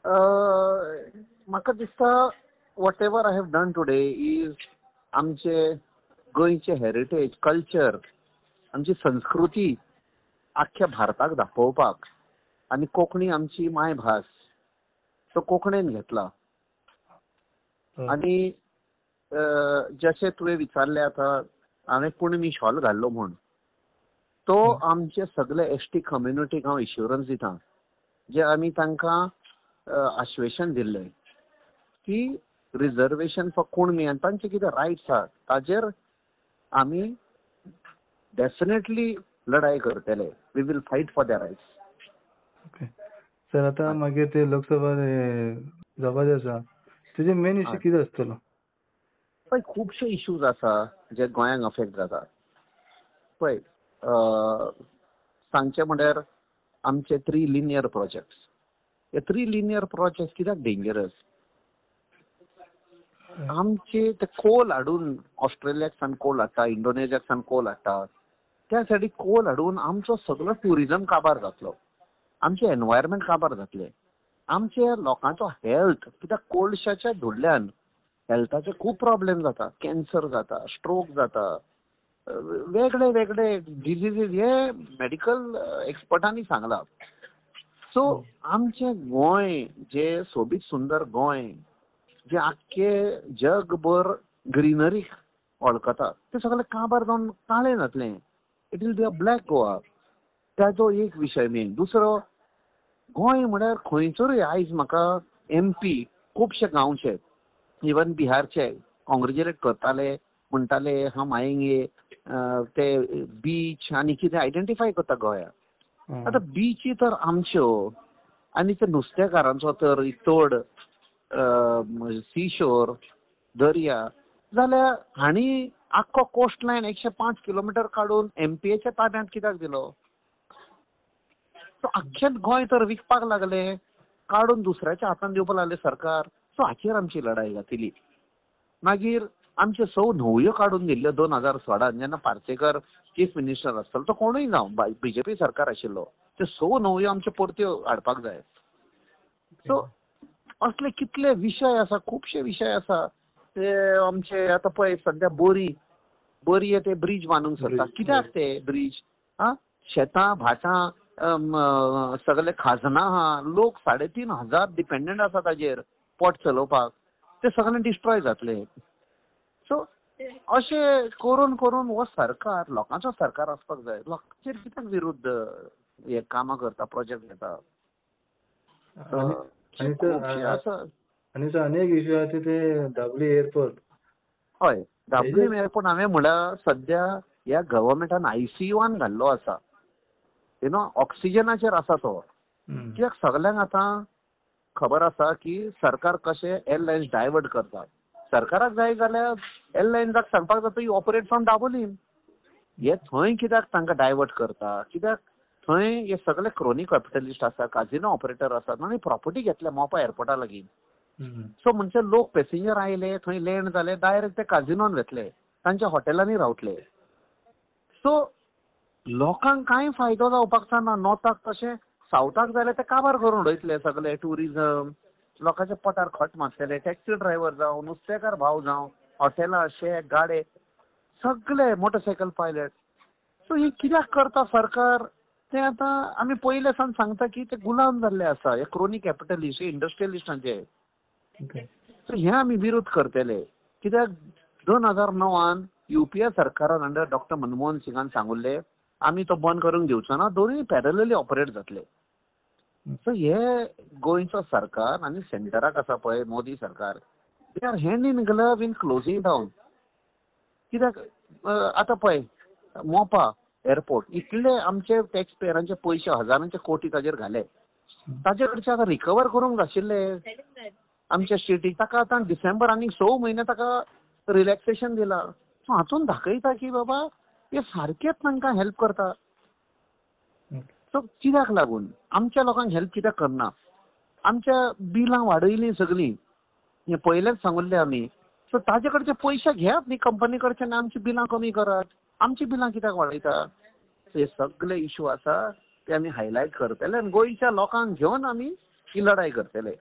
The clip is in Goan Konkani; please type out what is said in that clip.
म्हाका दिसता whatever I have done today is आमचे गोंयचे हेरिटेज, कल्चर, आमची संस्कृती आख्ख्या भारताक दाखोवपाक आनी कोंकणी आमची मायभास, सो कोंकणीन घेतला. आनी जशें तुवें विचारलें आतां हांवें कुणबी शॉल घाल्लो म्हूण, तो आमचे सगळे एस टी कम्युनिटीक हांव इश्युरन्स दिता, जे आमी तांकां आश्वेशन दिल्लें की रिजर्वेशन फॉर कुणबी आनी तांचे कितें रायट्स आहा ताजेर आमी डेफिनेटली लढाई करतले. We will fight for the rights. Okay sir, आतां मागीर ते लोकसभा जावपाचे आसा, तेजे मेन इश्यू कितें आसतलो? पळय, खुबशे इश्यूज आसा जे गोंयांक अफेक्ट जाता. पळय, सांगचें म्हळ्यार आमचे थ्री लिनियर प्रोजेक्ट्स, हे थ्री लिनियर प्रोजेक्ट कित्याक डेंजरस? आमचे ते कोल हाडून ऑस्ट्रेलियाक सावन कोल हाडटा, इंडोनेशियाक सावन कोल हाडटा, त्या सायडीक कोल हाडून आमचो सगळो ट्युरिजम काबार जातलो, आमचें एनवायरमेंट काबार जातलें, आमच्या लोकांचो हेल्थ, कित्याक कोळशाच्या धुल्ल्यान हेल्थाचे खूब प्रॉब्लेम जाता, कॅन्सर जाता, स्ट्रोक जाता, वेगळे वेगळे डिजीजीस हे मेडिकल एक्सपर्टांनी सांगलां. सो आमचें गोंय जे सोबीत सुंदर गोंय जे आख्खे जगभर ग्रिनरीक वळखता ते सगळें काबार जावन काळें जातलें. It will be a black Goa. ताजो एक विशय मेन. दुसरो, गोंय म्हळ्यार खंयसरूय आयज म्हाका एम पी खुबशे गांवचे, इवन बिहारचे कॉंग्रेच्युलेट करताले, म्हणटाले हम आएंगे, ते बीच आनी कितें आयडेंटिफाय करता गोंया. आतां बिची तर आमच्यो आनी ते नुस्तेकारांचो तर चड सीशोर दर्या जाल्यार हांणी आख्खो कोस्ट लायन 105 किलोमिटर काडून एमपीएच्या ताब्यांत कित्याक दिलो? सो आख्खें गोंय तर विकपाक लागले, काडून दुसऱ्याच्या हातान दिवपाक लागले सरकार. सो हाचेर आमची लढाई जातली. मागीर आमच्यो 6 न्हंयो काडून दिल्ल्यो 2016 जेन्ना पार्सेकर चीफ मिनिस्टर आसतलो, तो कोणूय जावं, बीजेपी सरकार आशिल्लो, त्यो 6 न्हंयो आमच्यो परत्यो हाडपाक जाय. सो असले कितले विशय आसा, खुबशे विशय आसा ते आमचे. आतां पळय सद्या बोरी, बोरी ते ब्रीज बांदूंक सोदता, कित्याक ते ब्रीज? आं, शेतां भाटां सगळे खाजनां आहा, लोक 3500 डिपेंडंट आसा ताजेर पोट चलोवपाक, ते सगळे डिस्ट्रॉय जातले. सो अशें करून करून हो सरकार लोकांचो सरकार आसपाक जाय. लोकांचेर कित्याक विरुद्ध हे कामां करता, प्रोजेक्ट घेता? आनी सर अनेक इश्यू आसा ते दाबोळी एअरपोर्ट. हय, दाबोळी एअरपोर्ट हांवें म्हळ्यार सद्या ह्या गव्हर्मेंटान आयसीयूआन घाल्लो आसा, you know, ऑक्सिजनाचेर आसा तो. कित्याक सगल्यांक आतां खबर आसा की सरकार कशें एअरलायन्स डायवर्ट करता. सरकाराक जाय जाल्यार एअरलायन्साक सांगपाक जाता you operate from Dabolim. हे थंय कित्याक तांकां डायवर्ट करता? कित्याक थंय हे सगळे क्रोनी कॅपिटलिस्ट आसा, काजिनो ऑपरेटर आसात आनी प्रॉपर्टी घेतल्या मोपा एअरपोर्टा लागीं. सो म्हणजे लोक पॅसेंजर आयले थंय लँड जाले, डायरेक्ट ते काजिनोन वतले, तांच्या हॉटेलांनी रावतले. सो लोकांक कांय फायदो जावपाक ना. नॉर्थाक तशें सावथाक जाल्यार ते काबार करून उडयतले सगळे ट्युरिजम, लोकांच्या पोटार खट मारतले, टॅक्सी ड्रायव्हर जावं, नुस्तेकार भाव जावं, हॉटेलां, शेक, गाडे सगळे, मोटरसायकल पायलट. सो हे कित्याक करता सरकार ते आतां आमी पयले सावन सांगता की ते गुलाम जाल्ले आसा हे क्रोनी कॅपिटलिस्ट, हे इंडस्ट्रियलिस्टांचे. सो हे आमी विरोध करतले. कित्याक 2009 युपीए सरकारान अंडर डॉक्टर मनमोहन सिंगान सांगुल्ले आमी तो बंद करूंक दिवचो ना, दोनूय पॅरलली ऑपरेट जातले. सो हे गोंयचो सरकार आनी सेंटराक आसा पळय मोदी सरकार, they are hand in glove in closing down. कित्याक आतां पळय मोपा एअरपोर्ट इतले आमचे टॅक्स पेयरांचे पयशे हजारांचे कोटी ताजेर घाले, ताजे कडचे आतां रिकवर करूंक आशिल्ले आमच्या स्टेटीक. ताका आतां डिसेंबर आनी 6 म्हयने ताका रिलॅक्सेशन दिला. सो हातून दाखयता की बाबा हे सारकेच तांकां हेल्प करता. सो कित्याक लागून आमच्या लोकांक हेल्प कित्याक करना? आमच्या बिलां वाडयलीं सगळीं, हें पयलेंच सांगुल्लें आमी. सो ताजे कडचे पयशे घेयात न्ही कंपनी कडचे आनी आमची बिलां कमी करात, आमची बिलां कित्याक वाडयता? हे सगळे इशू आसा ते आमी हायलायट करतले आनी गोंयच्या लोकांक घेवन आमी ही लढाई करतले.